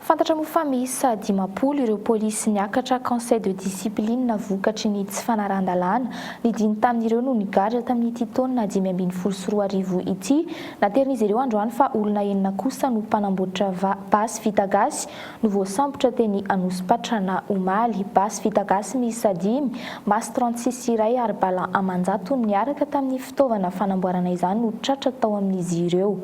Fantatra moa fa miisa 50 ireo polisy niakatra conseil de discipline vokatry ny tsy fanarahan-dalàna. Ny dimy tamin'ireo no nigadra tamin'ity taona 2015 ity. Naterin'izy ireo androany fa olona enina kosa no mpanamboatra basy vita gasy no voasambotra teny Anosipatrana omaly. Basy vita gasy miisa dimy, Mas 36 iray ary bala aman-jatony niaraka tamin'ny fitaovana fanamboarana izany no tratra tao amin'izy ireo.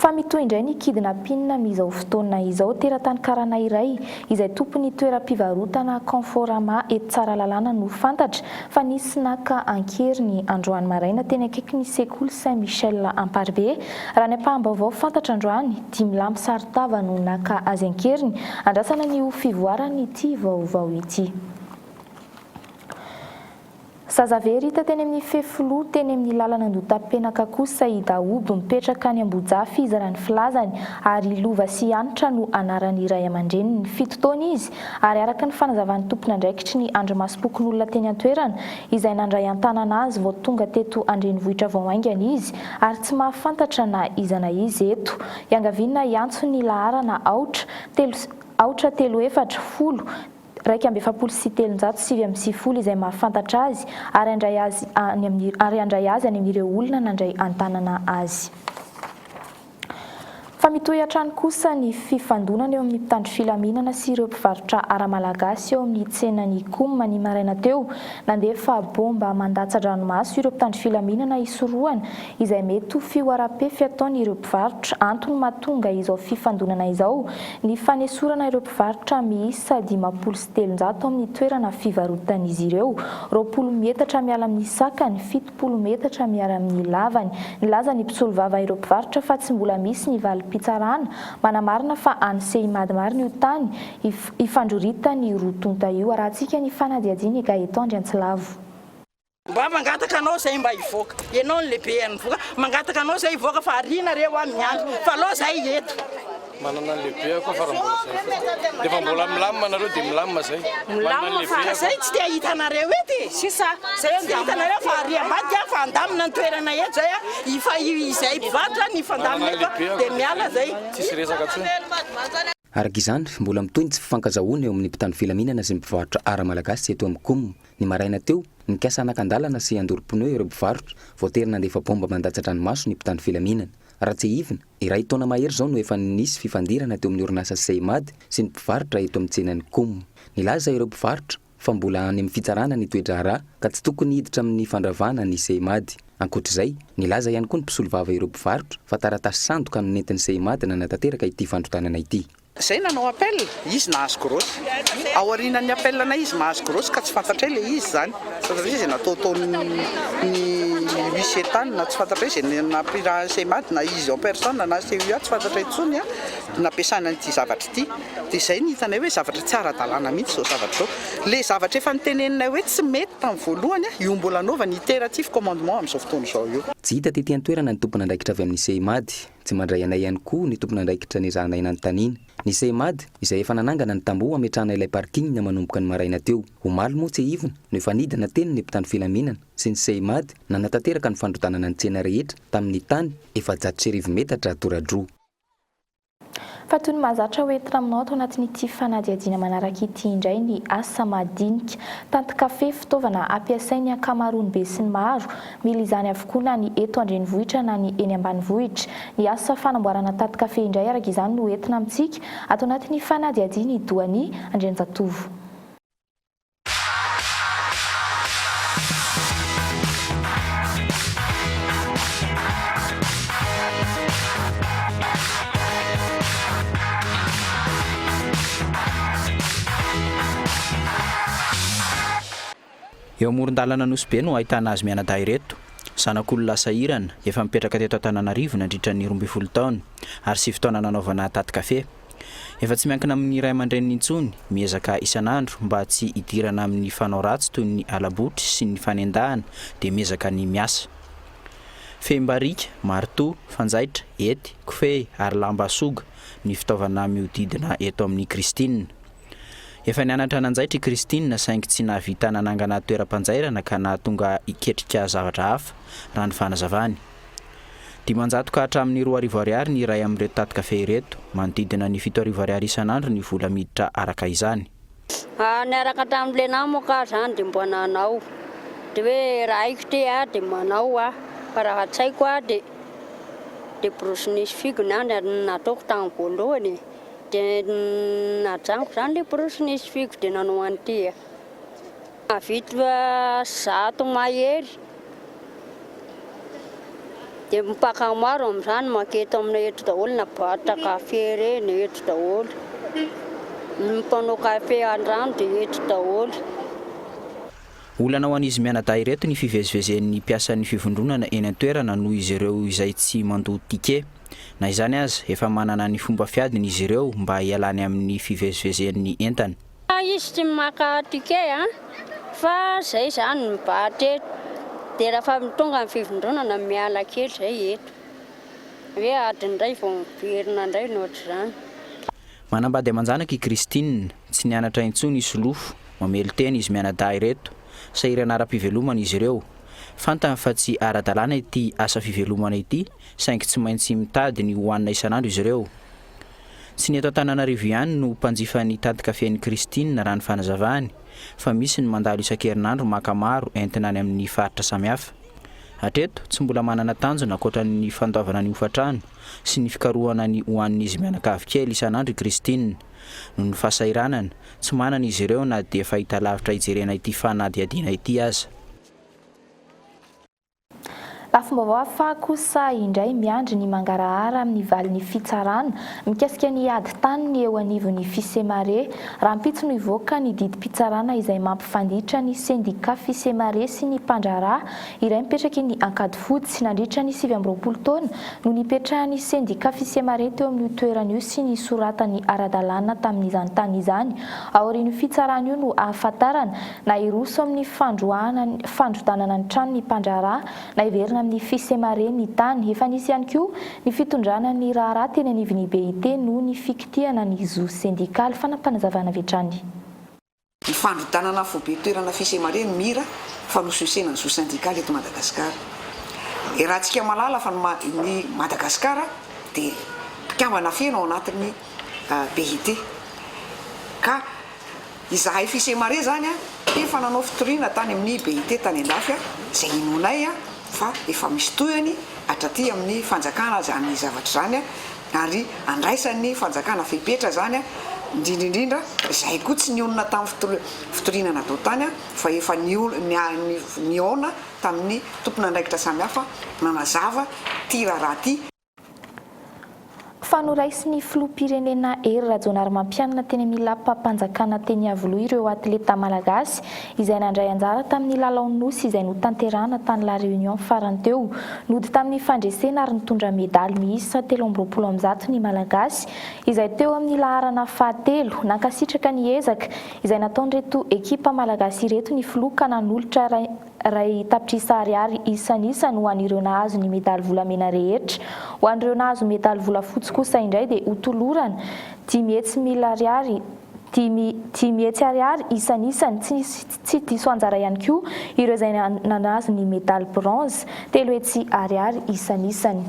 Fa mitohy indray ny kidnapping amin'izao fotoana izao. Teratany karana iray izay tompon'ny toeram-pivarotana Conforama eto Tsaralalàna no fantatra fa nisy naka an-keriny androany maraina teny akaikin'ny sekoly Saint Michel Amparibe. Raha ny ampaham-baovao fantatra androany, dimy lahy misaron-tava no naka azy an-keriny. Andrasana ny ho fivoaran'ity vaovao ity. Zaza very hita teny amin'ny fefiloha teny amin'ny lalana Andohatapenaka kosa i Daobo, mipetraka any Ambohijafy izy raha ny filazany, ary Lova sy Hanitra no anaran'ny ray aman-dreniny. Fito taona izy, ary araka ny fanazavan'ny tompon'andraikitry ny andrimasom-pokonolona teny an-toerana, izay nandray an-tanana azy vao tonga teto an-drenivohitra vao haingana izy, ary tsy mahafantatra na iza na iza eto. Iangaviana hiantso ny laharana aotra, telo, aotra telo efatra, folo, 341 399 izay mahafantatra azy ary handray azy any amin'ny ary handray azy any amin'ireo olona nandray an-tanana azy. Fa mitohy hatrany kosa ny fifandonana eo amin'ny mpitandro filaminana sy ireo mpivarotra ara-malagasy eo amin'ny tsenan'Ikomy ny maraina teo. Nandefa bomba mandatsa-dranomaso ireo mpitandro filaminana hisorohana izay mety ho fihoaram-pefy ataon'ireo mpivarotra. Antony mahatonga izao fifandonana izao ny fanesorana ireo mpivarotra miisa 350 amin'ny toerana fivarotan'izy ireo, 20 metatra miala amin'ny sakany, 70 metatra miala amin'ny lavany. Nilaza ny mpisolovava ireo mpivarotra fa tsy mbola misy ny valim-pitsarana manamarina fa any Seimad marina io tany ifandroritan'ny roa tonta io. Arahantsika ny fanadihadian'i Gaëtan Andriantsilavo. Mba mangataka anao zay mba hivoaka. Ianao no lehibe an'ny voka. Mangataka anao zay hivoaka fa ary nareo aho miandry. Fa aleo zay eto. Manana ny lehibe aho koa fa raha mbola zay fotsiny. Efa mbola milamina nareo dia milamina zay. Milamina fa zay tsy te hahita anareo eto e. C'est ça. Zay tsy te hahita anareo fa ary ambadika fa handamina ny toerana eto zay a. Ifa izay mpivarotra ny hifandamina eto dia miala zay. Tsisy resaka tsony. Araka izany, mbola mitohy ny tsy fifankazahoana eo amin'ny mpitandro filaminana sy ny mpivarotra ara-malagasy eto amin'ny Coum. Ny maraina teo, nikasa hanakan-dalana sy handoro pneu ireo mpivarotra, voatery nandefa baomba mandatsa-dranomaso ny mpitandro filaminana. Raha tsiahivina, iray taona mahery izao no efa nisy fifandirana teo amin'ny orinasa Seimad sy ny mpivarotra eto amin'ny tsenan'ny Coum. Nilaza ireo mpivarotra fa mbola any amin'ny fitsarana ny toe-draharaha ka tsy tokony hiditra amin'ny fandravana ny Seimad. Ankoatra izay, nilaza ihany koa ny mpisolovava ireo mpivarotra fa taratasy sandoka no nentin'ny Seimad nanatanteraka ity fandrodanana ity. Zay nanao appel, izy nahazo grosse. Aorianan'ny appel nay izy mahazo grosse ka tsy fantatray le izy zany. Tsy fantatray izay nataotaon'ny huissier tany na tsy fantatray izay nampirahan'ny Seimad na izy en personne na CUA tsy fantatray intsony an, nampiasana an'ity zavatra ity. Dia izay no hitanay hoe zavatra tsy ara-dalàna mihitsy izao zavatra izao. Le zavatra efa noteneninay hoe tsy mety tamin'ny voalohany io mbola anaovany itératif commandement amin'izao fotoana izao io. Tsy hita tety an-toerana ny tompon'andraikitra avy amin'ny Seimad. Tsy mandray anay ihany koa ny tompon'andraikitra nezahanay nanontaniana. Ny Seimad, izay efa nanangana ny tamboho hametrahana ilay parking manomboka ny maraina teo. Omaly moa tsiahivina no efa nidina teny ny mpitandro filaminana sy ny Seimad nanatanteraka ny fandrodanana ny tsena rehetra tamin'ny tany 1400 metatra tora-droa. Fa toy ny mahazatra ho entina aminao ato anatin'ity fanadihadiana manaraka ity indray ny asa madinika. Tanty kafe, fitaovana ampiasain'ny ankamaroan'ny besinimaro. Mila izany avokoa na ny eto an-drenivohitra na ny eny ambanivohitra. Ny asa fanamboarana tanty kafe indray araka izany no entina amintsika ato anatin'ny fanadihadian'i Doania Andrianjatovo. Eo amoron-dalana Anosibe no ahitana azy mianadahy ireto, zanak'olona sahirana, efa nipetraka teto Antananarivo nandritra ny 12 taona ary sivy taona nanaovana taty-kafe. Efa tsy miankina amin'ny ray aman-dreniny intsony, miezaka isan'andro mba tsy hidirana amin'ny fanao ratsy toy ny hala-botry sy ny fanendahana dia miezaka ny miasa. Fehim-barika, maritoa, fanjaitra, hety, kofehy ary lamba soga ny fitaovana mihodidina eto amin'i Christine. Efa nianatra nanjaitra i Christine saingy tsy nahavita nanangana toeram-panjairana ka nahatonga hiketrika zavatra hafa, raha ny fanazavany. 500 ka hatramin'ny 2000 ariary ny iray amin'ireto tatin-kafe ireto. Manodidina ny 7000 ariary isan'andro ny vola miditra araka izany. Niaraka tamin'ilay namako aho izany dia mba nanao. Dia hoe raha haiko ity aho dia manao aho, fa raha tsy haiko aho dia dia borosy nisy figo ny ahy no nataoko tamin'ny voalohany e. Dia najanoko izany ilay borosy nisy figo dia nanao an'ity aho. Mahavita 100 mahery dia mipaka maro amin'izany manketo aminay eto daholo na boite kafe ireny eto daholo, ny mpanao kafe an-drano dia eto daholo. Olana ho an'izy mianadahy ireto ny fivezivezen'ny mpiasan'ny fivondronana eny an-toerana noho izy ireo izay tsy mandoa ticket. Na izany aza, efa manana ny fomba fiadiny izy ireo mba hialany amin'ny fivezivezen'ny entana. Izy tsy maka ticket an! Fa zay zany mibaty eto de rafa tonga ny fivondronana miala kely zay eto hoe adiny iray vao miverina indray ny ohatr'izany. Manambady aman-janaka i Christine, tsy nianatra intsony i Solofo, mamelon-tena izy mianadahy ireto, sahirana ara-pivelomana izy ireo. Fantany fa tsy ara-dalàna ity asa fivelomana ity saingy tsy maintsy mitady ny hohanina isan'andro izy ireo. Tsy ny eto Antananarivo ihany no mpanjifa ny tantin-kafen'i Christine raha ny fanazavany fa misy ny mandalo isan-kerinandro maka maro entina any amin'ny faritra samihafa. Hatreto, tsy mbola manana tanjona ankoatra ny fandoavana ny hofan-trano sy ny fikarohana ny hohanin'izy mianakavy kely isan'andro i Christine. Noho ny fahasahiranana, tsy manana izy ireo na dia fahitalavitra hijerena ity fanadihadiana ity aza. Lafim-baovao hafa kosa indray miandry ny mangarahara amin'ny valin'ny fitsarana mikasika ny ady tany ny eo anivon'ny Fisemare. Rahampitso no hivoaka ny didim-pitsarana izay mampifanditra ny sendika Fisemare sy ny mpandraharaha iray mipetraka eny Ankadifotsy. Nandritra ny 29 taona no nipetrahan'ny sendika Fisemare teo amin'io toerana io sy nisoratany ara-dalàna tamin'izany tany izany. Aorian'io fitsarana io no ahafantarana na hiroso amin'ny fandroahana fandrodanana ny trano ny mpandraharaha na hiverina amin'ny Fisemare ny tany. Efa nisy ihany koa ny fitondrana ny raharaha teny anivon'ny BIT noho ny fikitihana ny zo sendikaly. Fanapanazavana avy hatrany. Ny fandrodanana foibe toerana Fisemare no mira fanosihosena ny zo sendikaly eto Madagasikara. Iarahantsika mahalala fa ny Madagasikara dia mpikambana feno ao anatin'ny BIT. Ka Izahay Fisemare izany efa nanao fitoriana tany amin'ny BIT tany andafy izay inoanay fa efa misy tohiny hatraty amin'ny fanjakana izany zavatra izany ary andraisan'ny fanjakana fepetra izany indrindra indrindra izahay koa tsy nionona tamin'ny fitoriana natao tany fa efa nihaona tamin'ny tompon'andraikitra samihafa nanazava ity raharaha ity. Fa noraisin'ny filoham-pirenena Hery Rajaonarimampianina teny amin'ny lapam-panjakana teny Iavoloha ireo atleta malagasy izay nandray anjara tamin'ny lalaon'ny Nosy izay notanterahana tany La Réunion farany teo. Nody tamin'ny fandresena ary nitondra medaly miisa 123 ny Malagasy izay teo amin'ny laharana fahatelo. Nankasitraka ny ezaka izay nataon'ireto ekipa malagasy ireto ny filoha ka nanolotra 1 tapitrisa ariary isanisany ho an'ireo nahazo ny medaly volamena rehetra. Ho an'ireo nahazo medaly volafotsy kosa indray dia hotolorana 500 mila ariary 500 ariary isanisany. Tsy nisy tsy diso anjara ihany koa ireo izay nahazo ny medaly bronze, 300 ariary isanisany.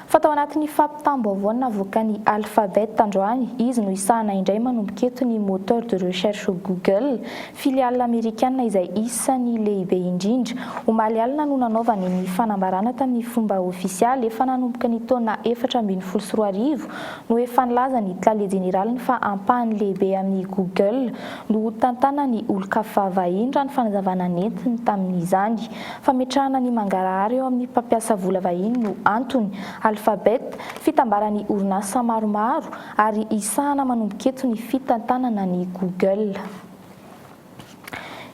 Fa tao anatin'ny fampitam-baovao navoakan'ny Alphabet androany, izy no hisahana indray manomboka eto ny moteur de recherche Google, filiale amerikana izay isan'ny lehibe indrindra. Omaly alina no nanaovany ny fanambarana tamin'ny fomba ofisialy. Efa nanomboka ny taona 2014 no efa nilaza ny tale jeneraliny fa ampahany lehibe amin'ny Google no hotantanan'ny olon-kafa vahiny raha ny fanazavana nentiny tamin'izany. Fametrahana ny mangarahara eo amin'ny mpampiasa vola vahiny no antony. Alphabet, fitambaran'ny orinasa maromaro ary hisahana manomboka eto ny fitantanana ny Google.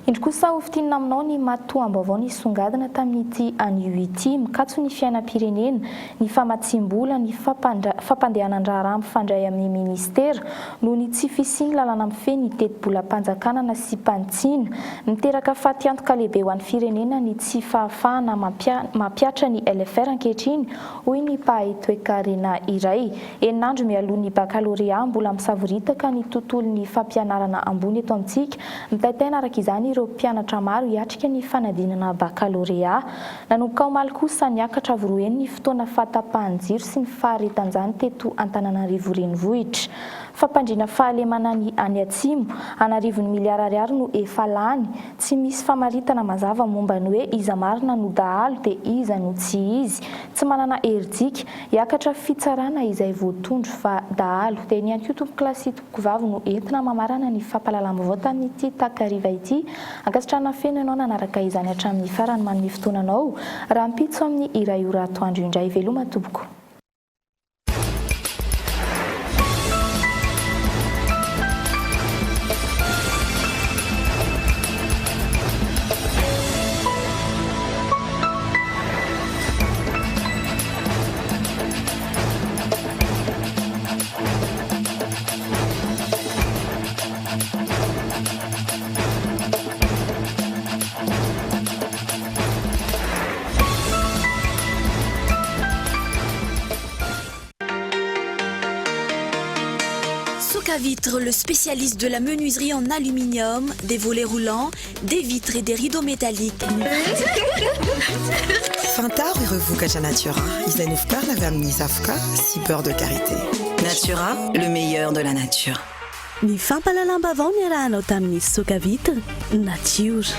Indro kosa ho fintinina aminao ny matoam-baovao nisongadina tamin'ity anio ity. Mikatso ny fiainam-pirenena, ny famatsiam-bola, ny fampandehanan-draharaha mifandray amin'ny minisitera noho ny tsy fisian'ny lalàna mifehy ny tetibolam-panjakana nasiam-panitsiana. Miteraka fatiantoka lehibe ho an'ny firenena ny tsy fahafahana mampihatra ny LFR ankehitriny, hoy ny mpahay toekarena iray. Enina andro mialoha ny bakalorea, mbola misavoritaka ny tontolon'ny fampianarana ambony eto amintsika. Mitaintaina araka izany ireo mpianatra maro hiatrika ny fanadinana bakalorea. Nanomboka omaly kosa, niakatra avo roa heny ny fotoana fahatapahan-jiro sy ny faharetan'izany teto Antananarivo Renivohitra. Fampandriana fahalemana ny any Atsimo, an'arivony miliara ariary no efa lany. Tsy misy famaritana mazava momba ny hoe iza marina no dahalo dia iza no tsy izy. Tsy manana herijika. Hiakatra fitsarana izay voatondro fa dahalo. Dia ny ihany koa tompokolahy sy tompokovavy no entina mamarana ny fampahalalam-baovao tamin'ity takariva ity. Ankasitrahana feno ianao nanaraka izany hatramin'ny farany. Manome fotoana anao rahampitso amin'ny iray ora atoandro indray. Veloma tompoko. Socavitre, le spécialiste de la menuiserie en aluminium, des volets roulants, des vitres et des rideaux métalliques. Fantaro ireo vokatra Natura izay novokarina avy amin'ny zavoka sy beurre de karité. Natura, le meilleur de la nature. Ny fampahalalam-baovao niarahanao tamin'ny Socavitre Nature.